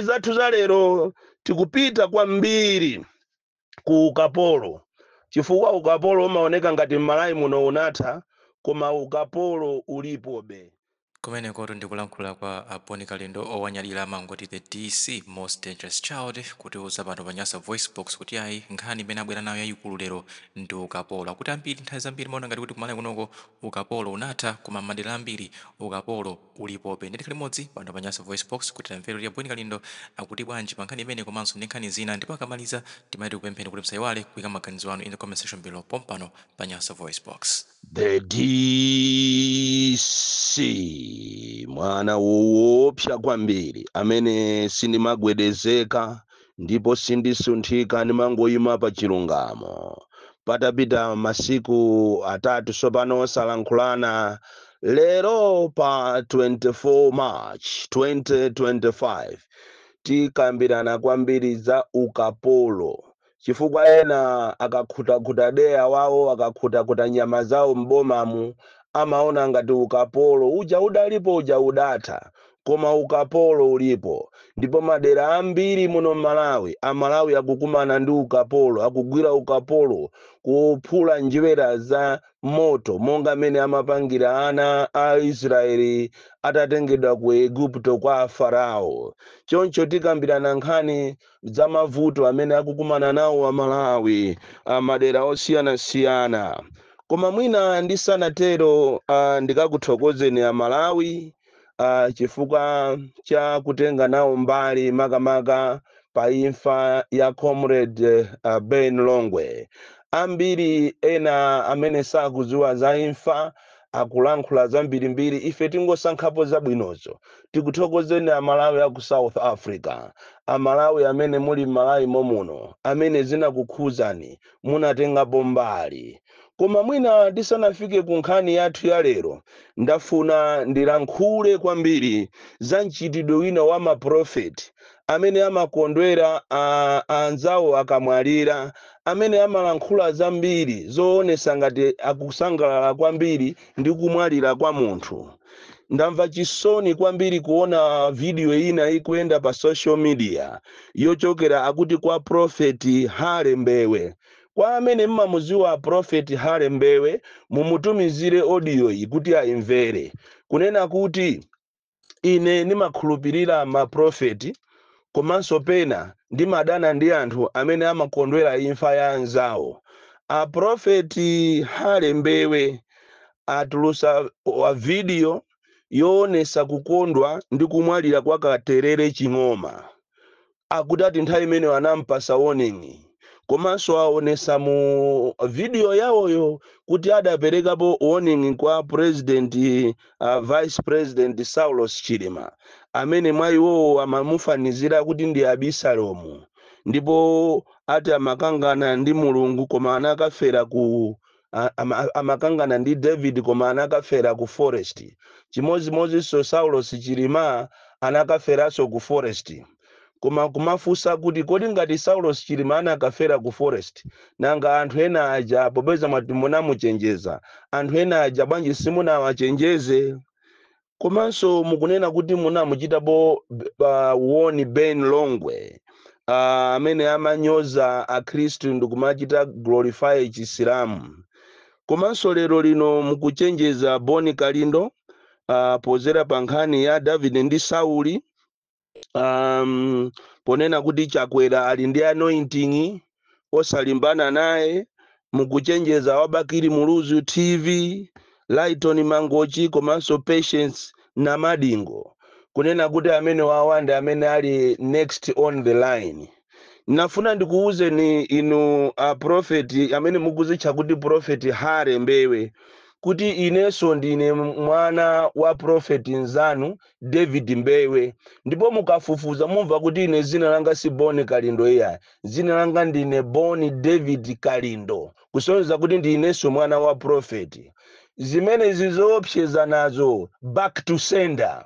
Zathu za lero, tikupita kwambiri ku ukapolo, chifukwa ukapolo umaoneka ngati m'Malawi muno unatha, koma ukapolo ulipobe. Kumenekotu ndikulankhula kwa a Bon Kalindo, owanyadira amangoti the DC, most dangerous child, kutiuza pano pa Nyasa Voice Box kuti ayi, nkhani imene abwera nayo yayikulu lero ndi ukapolo. Akuti ambiri, nthawi zambiri maona ngati kuti kumalawi kunoko ukapolo unatha, koma madera ambiri ukapolo ulipobe. Ndi limodzi pano pa Nyasa Voice Box kuti tamvere kuti a Bon Kalindo akuti bwanji pa nkhani imene komanso ndi nkhani zina. Ndipo akamaliza, timati kupempheni kuti musayiwale kuyika maganizo anu in the comment section below pompano pa Nyasa Voice Box. The DC, mwana woopsa kwambiri amene sindimagwedezeka ndipo sindisunthika, ndimangoyima pa chilungamo. Patapita masiku 3 sopano osalankhulana, lero pa 24 March 2025 tikambirana kwambiri za ukapolo, chifukwa ena akakhutakhuta deya wawo, akakhutakhuta nyama zawo m'bomamu, amaona ngati ukapolo uja udalipo uja udatha, koma ukapolo ulipo. Ndipo madera ambiri muno Malawi, Amalawi akukumana ndi ukapolo, akugwira ukapolo, kuphula njerwa za moto monga mmene amapangira ana a Israeli atatengedwa ku Igupto kwa Farao. Choncho tikambirana nkhani za mavuto amene akukumana nawo Amalawi amadera osiyanasiyana. Koma mwina ndisanatero, ndikakuthokozeni Amalawi chifukwa cha kutenga nawo mbali, makamaka pa imfa ya Comrade Ben Longwe. Ambiri ena amene sakudziwa za imfa akulankhula zambirimbiri, ife tingosankhapo zabwinozo. Tikuthokozeni Amalawi aku South Africa, Amalawi amene muli m'Malawi momuno, amene zinakukhuzani, munatengapo mbali. Koma mwina tisanafike ku nkhani yathu ya lero, ndafuna ndilankhule kwambiri za mchitidwe wina wa maprofeti amene amakondwera anzawo akamwalira, amene amalankhula zambiri zoonesa ngati akusangalala kwambiri ndi kumwalira kwa munthu. Ndamva chisoni kwambiri kuona video ina ikuyenda pa social media yochokera akuti kwa Profeti Hale Mbewe. Kwa amene mmamuziwa Profeti Hale Mbewe, mumutumizire audio iyi kuti ayimvere, kunena kuti ine ndimakhulupirira maprofeti, komanso pena ndimadana ndi anthu amene amakondwera imfa ya anzawo. Aprofeti Hale Mbewe atulusa wa video yoonesa kukondwa ndi kumwalira kwa Katerere Ching'oma. Akuti ati nthawi imeneyo anampasa warning, komanso aonesa mu video yawoyo kuti adaperekapo warning kwa president, Vice President Saulos Chilima, amene mwa iwowo amamufanizira kuti ndi Abisalomu, ndipo ati amakangana ndi Mulungu koma anakafera ku amakangana ndi David koma anakafera ku forest. Chimodzimodzinso Saulos Chilima anakaferanso ku forest. Koma kumafunsa kuti, kodi ngati Saulos Chilima anakafera ku forest, nanga anthu ena aja, popeza mwati munamuchenjeza, anthu ena aja bwanji simunawachenjeze? Komanso mukunena kuti munamuchitapo warn Ben Longwe, amene amanyoza Akhristu ndikumachita glorify Chisilamu. Komanso lero lino mukuchenjeza Boni Kalindo pozera pa nkhani ya Davide ndi Sauli, ponena kuti Chakwera ali ndi anointing, osalimbana naye. Mukuchenjeza Wabakiri Muluzu TV, Lighton Mangochi komanso Patience Namadingo, kunena kuti amene wawa ndi amene ali next on the line. Nafuna ndikuwuzeni inu a prophet amene mukuzitcha kuti Prophet Hare Mbewe kuti inenso ndine mwana wa prophet nzanu David Mbewe, ndipo mukafufuza mumva kuti ine zina langa si Boni Kalindo iya, zina langa ndine Boni David Kalindo, kusonyeza kuti ndinenso mwana wa prophet. Zimene zizoopseza nazo, back to sender.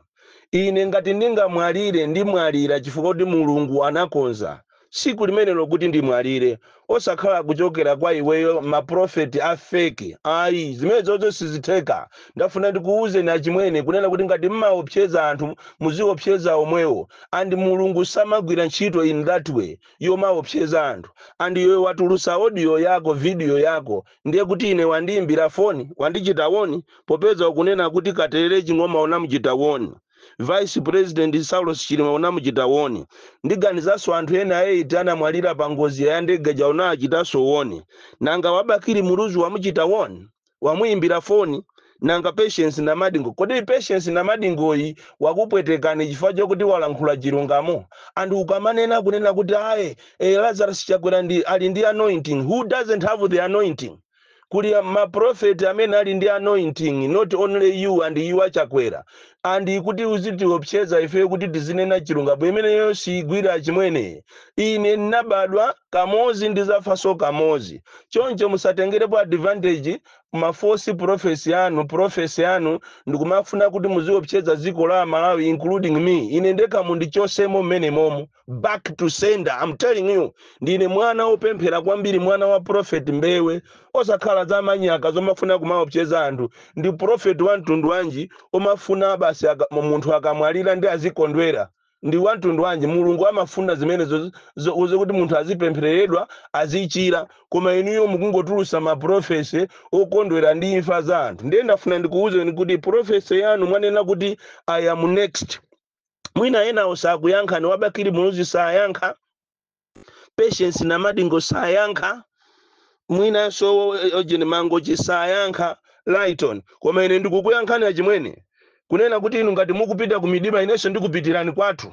Ine ngati ndingamwalire, ndimwalira chifukwa kuti Mulungu anakonza. Tsiku limenelo kuti ndimwalire, osakhala kuchokera kwa iweyo, maprofeti a fake. Ayi, zimene zozo sizitheka. Ndafuna ndikuwuzeni achimwene kunena kuti ngati mmaopseza anthu, muziopseza omwewo, and Mulungu samagwira ntchito in that way yomaopseza anthu. And iwe watulusa audio yako, video yako, ndiye kuti ine wandiyimbira foni, wandichita warn, popeza ukunena kuti Katerere Ching'oma unamuchita warn, Vice President Saulos Chilima unamuchita warn, ndiganizanso anthu ena 8 anamwalira pa ngozi ya ndege ja unachitanso warn. Nanga wa Bakili Muluzi wamuchita warn, wamuyimbira foni? Nanga Patience Namadingo? Kodi Patience Namadingoyi wakupwetekani chifukwa chokuti walankhula chilungamo? Anthu ukamanena kunena kuti aye, Lazarus Chakwera ndi ali ndi anointing, who doesn't have the anointing? Kuli maprofeti amene ali ndi anointing, not only you and you aChakwera. And kuti uzitiopseza ife kuti tizinena chilungamo, imeneyo sigwira chimwene. Ine ndinabadwa kamozi, ndizafanso kamozi. Choncho musatengerepo advantage ma false prophecy anu, prophecy anu, ndikumafuna kuti muziopseza dziko la Malawi, including me. Ine ndekha mundichosemo mmene momo, back to sender. I'm telling you, ndine mwana wopemphera kwambiri, mwana wa Prophet Mbewe, osakhala za manyaka zomafuna kumaopseza anthu. Ndi prophet wa mtundu wanji omafuna basi munthu akamwalira ndi azikondwera? Ndi wamtundu wanji? Mulungu amafuna zimenezo zokuti munthu azipemphereredwa, azichira, koma inuyo mukungotulusa ma prophecy okondwera ndi imfa za anthu. Ndiye ndafuna ndikuwuzeni kuti prophecy yanu mwanena kuti "I am next", mwina enawo sakuyankhani. Wa Bakili Muluzi sayankha, Patience Namadingo sayankha, mwinanso ojeni Mangochi sayankha, Lighton, koma ine ndikukuyankhani achimwene kunena kuti inu ngati mukupita ku midima, inenso ndikupitirani kwathu.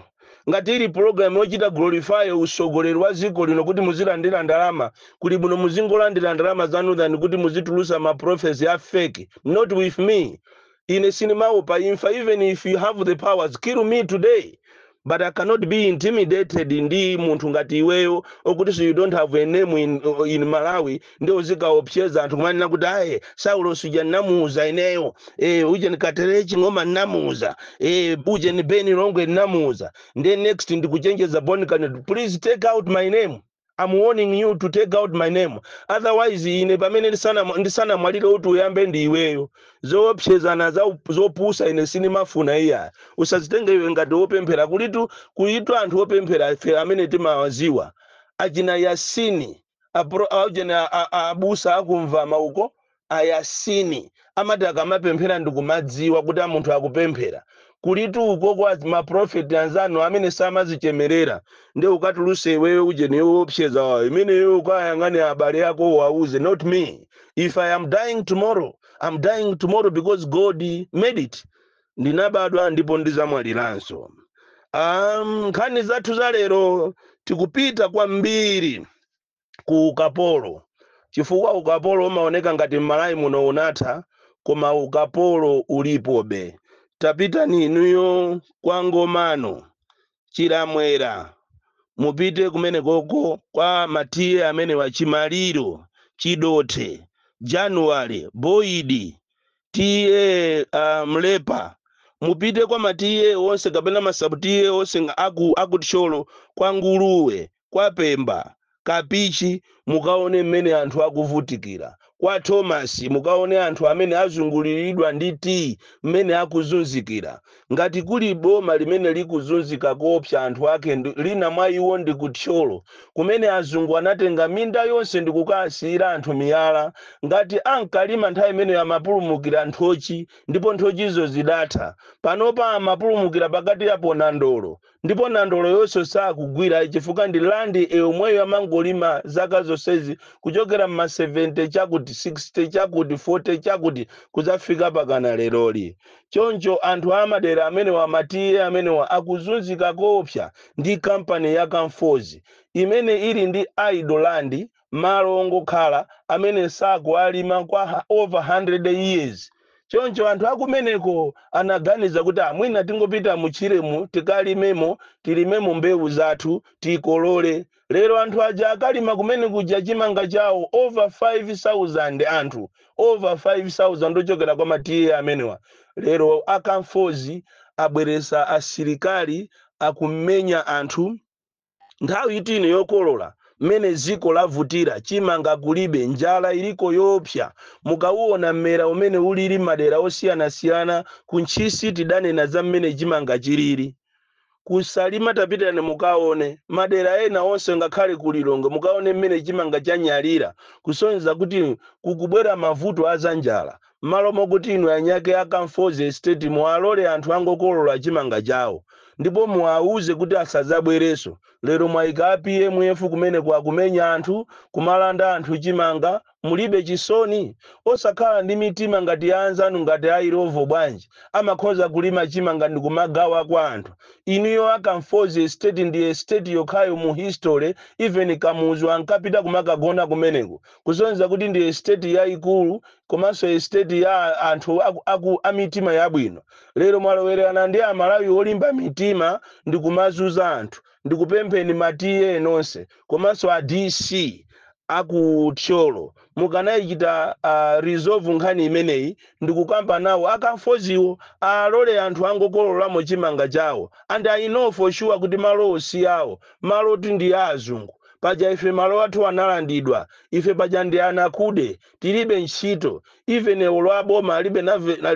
Ngati ili program yochita glorify usogoleri wa dziko lino kuti muzilandira ndalama, kuli bwino muzingolandira ndalama zanu than kuti muzitulusa ma prophecy a fake. Not with me. Ine sinimaopa imfa. Even if you have the powers, kill me today, but I cannot be intimidated ndi munthu ngati iweyo, okuti so you don't have a name in Malawi, ndi uzikaopseza anthu kumanena kuti aye, Saulo suja nnamuuza ineyo, uje nikatere Ching'oma nnamuuza, uje ni Beni Longwe nnamuuza. Ndiye next ndikuchenjeza Bon Kalindo, please take out my name. I'm warning you to take out my name. Otherwise, ine pamene ndisanamwalire kuti uyambe ndi iweyo. Zoopsezana zopusa ine sinimafuna iya. Usazitenge iwe ngati wopemphera. Kulitu kulitu anthu opemphera ife amene timawaziwa. Achina Yasini, achina abusa akumva mauko ayasini, amati akamapemphera ndikumadziwa kuti a munthu akupemphera. Kulitu uko kwa maprofeti anzanu amene samazichemerera. Ndi ukatuluse iweyo uje niwopseza wawo imeneyo, ukayang'ane abale ako wauze, not me. If I am dying tomorrow, I'm dying tomorrow because God made it. Ndinabadwa ndipo ndizamwaliranso. Nkhani zathu za lero, tikupita kwambiri ku ukapolo, chifukwa ukapolo umaoneka ngati m'Malawi muno unatha, koma ukapolo ulipobe. Tapitani inuyo kwa Ngomano, Chilamwera, mupite kumene koko kwa ma T/A amene wa Chimaliro, Chidothe, Januwale, Boidi, T/A Mlepa, mupite kwa ma T/A onse kapena ma sub T/A onse aku Thyolo, kwa Nguluwe, kwa Pemba, Kapichi, mukaone mmene anthu akuvutikira. Kwa Thomas, mukaone anthu amene azunguliridwa ndi tii mmene akuzunzikira. Ngati kuli boma limene likuzunzika koopsa anthu ake, lina mwa iwo ndi kuThyolo, kumene azungu anatenga minda yonse ndi kukasiyira anthu miyala. Ngati ankalima nthawi imeneyo amapulumukira nthochi, ndipo nthochizo zidatha. Panopa amapulumukira pakati apo nandolo, ndipo nandolo yonse sakugwira chifukwa ndi land yomweyo amangolima zaka zonsezi, kuchokera mma 70 chakuti, 60 chakuti, 40 chakuti, kudzafika pakana leroli. Choncho anthu amadera amenewa, ma T/A amenewa, akuzunzika koopsa ndi kampani ya Camforzi imene ili ndi idle land, malo ongokhala amene sakualima kwa over 100 years. Choncho anthu akumeneko anaganiza kuti amwina tingopita muchiremu, tikalimemo, tilimemo mbewu zathu, tikolole. Lero anthu aja akalima kumene kuja chimanga chawo, over 5000 anthu, over 5000 ochokera kwa ma T/A amenewa. Lero a Camforzi abweresa asilikali, akumenya anthu. Nthawi itino yokolola, mmene ziko lavutira, chimanga kulibe, njala iliko yoopsa. Mukauona mmera umene ulili madera osiyanasiyana, kuntchisi tidanena za mmene chimanga chilili, kusalima tapitani mukaone madera ena onse, ngakhale kulilongo mukaone mmene chimanga chanyalira, kusonyeza kuti kukubwera mavuto azanjala. Malo mokuti inu anyake a Kamfozi Estate muwalole anthu angokolola chimanga chawo ndipo muwauze kuti asadzabwerenso, lero mwayika a PMF kumene kwakumenya anthu, kumalanda anthu chimanga. Mulibe chisoni? Osakhala ndi mitima ngati ya anzanu, ngati a Illovo bwanji? Amakhoza kulima chimanga ndi kumagawa kwa anthu. Inuyo a Kamfozi Estate ndi estate yokhayo mu history, even Kamuzu ankapita kumakagona kumeneko, kusonyeza kuti ndi estate yayikulu komanso estate ya anthu amitima yabwino. Lero mwalowererana ndi Amalawi olimba mitima ndi kumazuza anthu. Ndikupempheni ma T/A nonse komanso a DC akuthyolo, mukanayichita resolve nkhani imeneyi ndikukamba nawo akamfoziwo, alole anthu angokololamo chimanga chawo. And I know for sure kuti malowo si awo, malo ti ndi ya azungu. Paja ife malo athu analandidwa, ife paja ndi anakude, tilibe ntchito. Even olo aboma alibe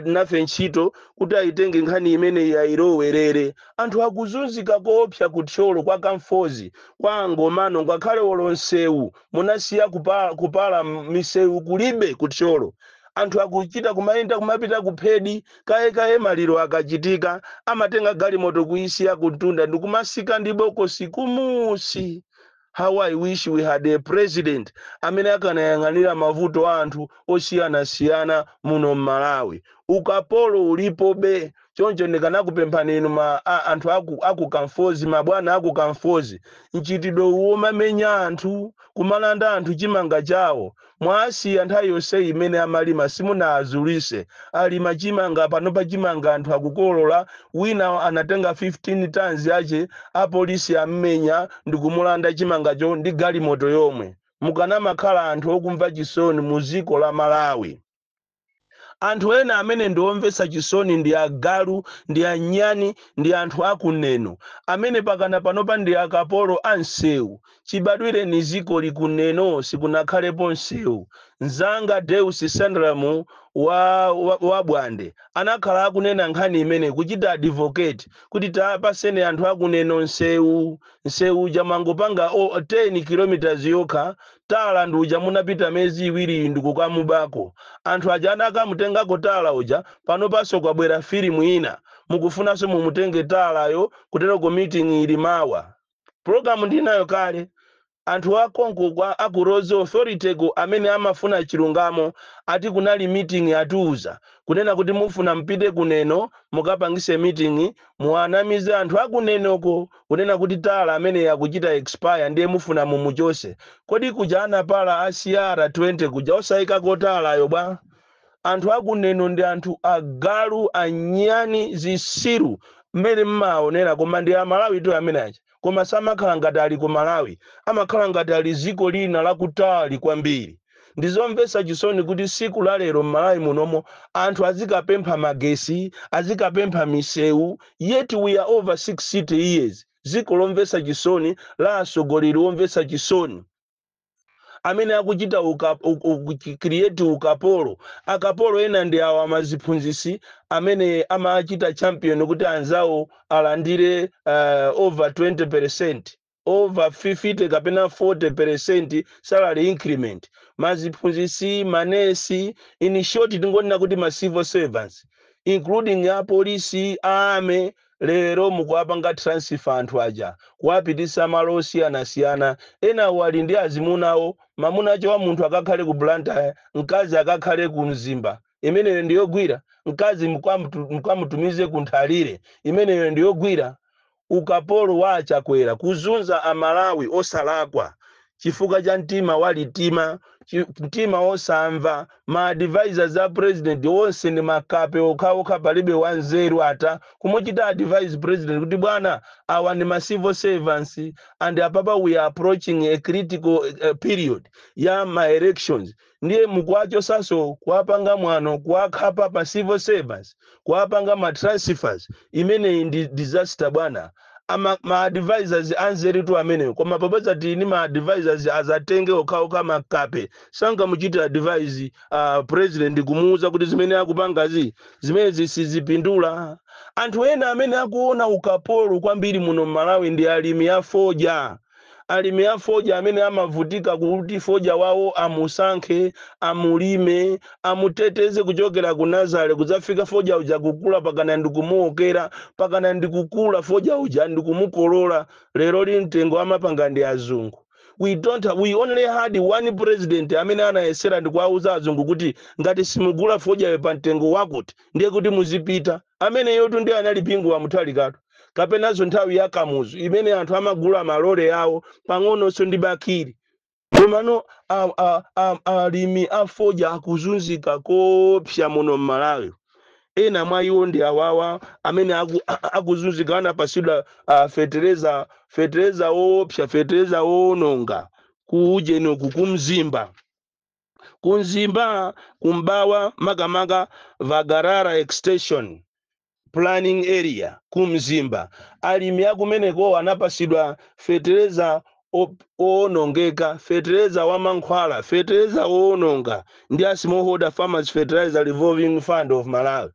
nafe ntchito kuti ayitenge nkhani imeneyi ayilowerere. Anthu akuzunzika koopsa kuthyolo kwa Kamfozi, kwa Ngomano. Ngakhale olo nsewu munasiya kupala misewu kulibe kuthyolo. Anthu akuchita kumayenda kumapita kuphedi kayekaye. Maliro akachitika amatenga galimoto kuyisiya kuntunda ndikumasika ndi bokosi kumusi. How I wish we had a president amene akanayang'anira mavuto a anthu osiyanasiyana muno m'Malawi. Ukapolo ulipobe. Choncho ndikanakupemphani inu anthu aku Kamfozi, mabwana aku Kamfozi, mchitidwe uwo mamenya anthu, kumalanda anthu chimanga chawo, mwasiya nthawi yonse imene amalima, simunaazulise. Alima chimanga, panopa chimanga anthu akukolola. Wina anatenga 15 tons yache, apolisi ammenya ndikumulanda chimangacho ndi galimoto yomwe. Mukanamakhala anthu okumva chisoni mu dziko la Malawi. Anthu ena amene ndiomvetsa chisoni ndi agalu, ndi anyani, ndi anthu akuneno amene pakana panopa ndi akapolo a msewu. Chibadwire ni ziko likuneno sikunakhalepo msewu. Mzanga Deus Sandramu wa Bwande anakhala akunena nkhani imene, kuchita advocate kuti tapasene anthu akuneno msewu. Msewu uja mangopanga 10 kilometers yokha, tala ndi uja munapita miyezi 2 ndikukamubako. Anthu aja anakamutengako tala uja. Pano paso kwabwera filimu ina, mukufunanso mumutenge talayo. Kuteroko meeting ili mawa, program ndinayo kale. Anthu akonko kwa aku Roads Authority ko amene amafuna chilungamo ati kunali meeting, atiuza kunena kuti mufuna mpite kuneno mukapangise meeting, muanamize anthu akunenoko kunena kuti tala amene yakuchita expire, ndiye mufuna mumuchose. Kodi kuja anapala a CR 20 kuja osayikako talayo bwa? Anthu akuneno ndi anthu agalu, anyani, zisiru mmene mmaonera, koma ndi Amalawi tu amene aja. Koma samakhala ngati ali ku Malawi, amakhala ngati ali ziko lina lakutali kwambiri. Ndizomvetsa chisoni kuti siku la lero m'Malawi munomo anthu azikapempha magesi, azikapempha misewu, yet we are over 60 years. Ziko lomvetsa chisoni, la atsogoleri omvetsa chisoni amene akuchita create ukapolo. Akapolo ena ndi awa maziphunzisi amene amachita champion kuti anzawo alandire over 20%, over 50 kapena 40% salary increment. Maziphunzisi, manesi, in short tingonena kuti ma civil servants, including apolisi, army, lero mukuwapanga transfer anthu aja kuwapitisa malo osiyanasiyana. Ena wali ndi azimunawo, mamuna acho wa munthu akakhale ku Blantyre, mkazi akakhale ku Mzimba, imeneyo ndiyogwira? Mkazi mukamutumize ku Nthalire, imeneyo ndiyogwira? Ukapolo wa Achakwera, kuzunza Amalawi osalakwa chifukwa cha mtima walitima, mtima osamva. Ma advisors a president onse ndi makape okhaokha, palibe wanzeru ata kumuchita advise president kuti bwana, awa ndi ma civil servants and apapa we are approaching a critical period ya ma elections, ndiye mukuwachosaso, kuwapanga mwano, kuwakhapa pa civil servants, kuwapanga ma transfers. Imeneyi ndi disaster, bwana. Ma advisors anzerutu amenewo. Koma popeza tili ndi ma advisors azatenge okhaokha, makape, sangamuchitira advise president kumuuza kuti zimene akupangazi, zimenezi sizipindula. Anthu ena amene akuona ukapolo kwambiri muno mMalawi ndi alimi afodya. Alimi afodya amene amavutika kuti fodya wawo amusankhe, amulime, amuteteze kuchokera ku nursery kudzafika fodya uja kukula, pakana ndikumuokera, pakana ndikukula fodya uja ndikumukolola. Lero li mtengo amapanga ndi azungu. We don't we only had one president amene anayesera ndikuwauza azungu kuti ngati simugula fodyayo pa mtengo wakuti, ndiye kuti muzipita. Ameneyotu ndi anali Bingu wa Mutharikatu, kapenanso nthawi ya Kamuzu imene anthu amagula malole awo pang'ononso ndi Bakili. Komano alimi afodya akuzunzika kopsa muno mMalawi. Ena mwa iwo ndi awawa amene akuzunzika, anapasidwa fetereza, fetereza woopsa, fetereza woononga kuujenoku kumzimba, kumzimba kumbawa, makamaka Vagarara Extension Planning Area kumzimba. Alimi akumeneko anapasidwa fetereza owonongeka, fetereza wamankhwala, fetereza woononga ndi a Smallholder Farmers Fertilizer Revolving Fund of Malawi.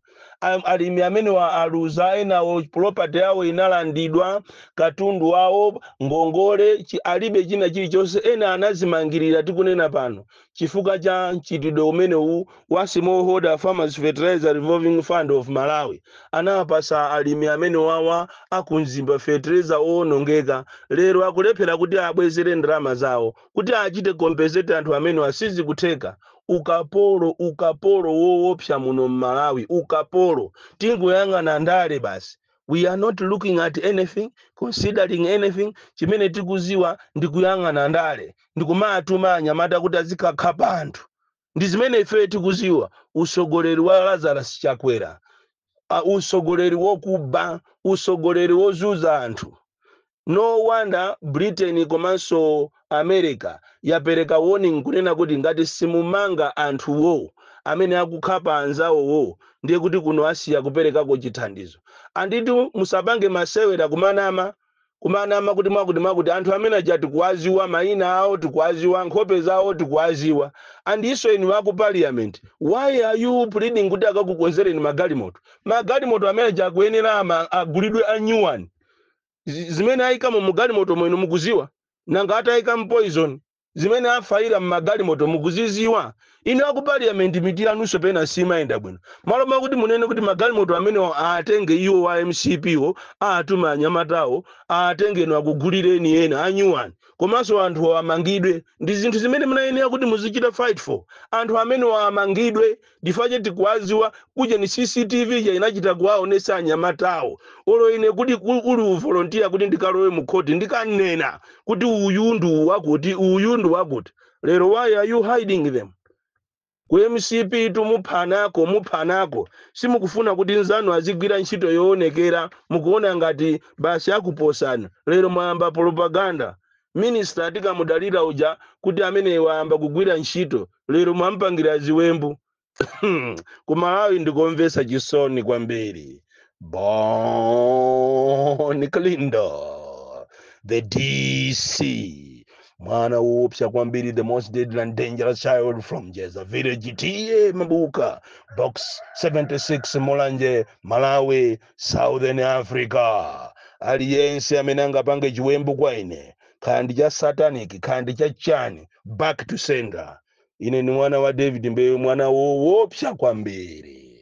Alimi amene wa aluza, enawo property yawo inalandidwa, katundu wawo, ngongole, alibe china chilichonse. Ena anazimangirira tikunena pano chifukwa cha mchitidwe umenewu wa Smallholder Farmers Fertilizer Revolving Fund of Malawi. Anawapasa alimi amene wawa akumzimba fetereza owonongeka. Lero akulephera kuti abwezere ndalama zawo, kuti achite compensate anthu amene asizikutheka. Ukapolo, ukapolo woopsa muno mMalawi, ukapolo. Tingoyang'ana ndale basi. We are not looking at anything, considering anything. Chimene tikuziwa ndi kuyang'ana ndale, ndikumatuma anyamata kuti azikakhapa anthu. Ndi zimene ife tikuziwa. Usogoleri wa Lazarus Chakwera, usogoleri wokuba, usogoleri wozuza anthu. No wonder Britain komanso America yapereka warning kunena kuti ngati simumanga anthuwo amene akukhapa anzawowo, ndiye kuti kuno asiya kuperekako chithandizo. Anditu musapange masewera kumanama, kumanama kuti mwakuti mwakuti. Anthu amene aja tikuwaziwa mayina awo, tikuwaziwa nkhope zawo, tikuwaziwa. Andiso inu aku parliament, why are you pleading kuti akakukonzereni magalimoto? Magalimoto amene aja akuyenera agulidwe a new one. Zimene ayikamo mugalimoto mwenu mukuziwa? Nanga atayika poison, zimene afayira mmagalimoto mukuziziwa? Inu aku parliament, miti yanunso pena simayenda bwino. Malo mwakuti munene kuti magalimoto amenewo atenge iwo wa MCP wo, atuma anyamatawo atengeno akugulireni ena a new one, komanso anthu amangidwe, ndi zinthu zimene munayenera kuti muzichita fight for. Anthu amene amangidwe ndifache tikuwaziwa kuja ni CCTV ja inachita kuwaonesa anyamatawo. Olo ine kuti uli uvolunteer kuti ndikalowe mu khoti, ndikanena kuti uyu ndi wakuti, uyu ndi wakuti. Lero why are you hiding them? Ku MCP tumuphanako, muphanako. Simukufuna kuti nzanu azigwira ntchito yoonekera, mukuona ngati basi akuposana. Lero mwayamba propaganda. Minister tikamudalira uja kuti amene wayamba kugwira ntchito, lero mwampangira ziwembu. Ku Malawi ndikomvetsa chisoni kwambiri. Bon Kalindo, the DC, mwana woopsa kwambiri, the most deadly and dangerous child from Jeza Village, T/A Mabuka, Box 76, Mulanje, Malawi, Southern Africa. Aliyense amene angapange chiwembu kwa ine, kaya ndi cha satanic, kaya ndi cha chani, back to sender. Ine ni mwana wa David Mbewe, mwana woopsa kwambiri.